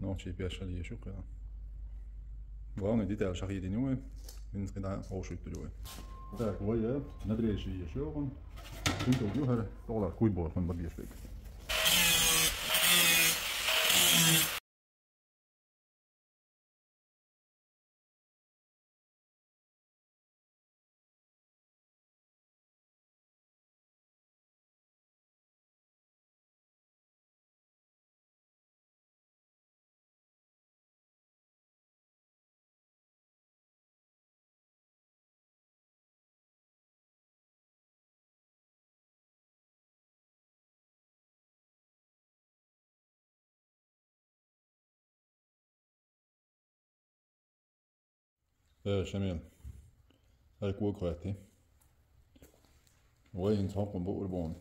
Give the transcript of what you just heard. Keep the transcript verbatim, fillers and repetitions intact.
Нохчий пешал ешук. Главное, деталь шахидин юэ. Минс кида ошутту юэ. Так, вая, надрежи ешук. Синту юхар, толар куй бор, хан бабьешбек. Э, Шамил. Ай кук хати. Вай ин сокун бу урбон.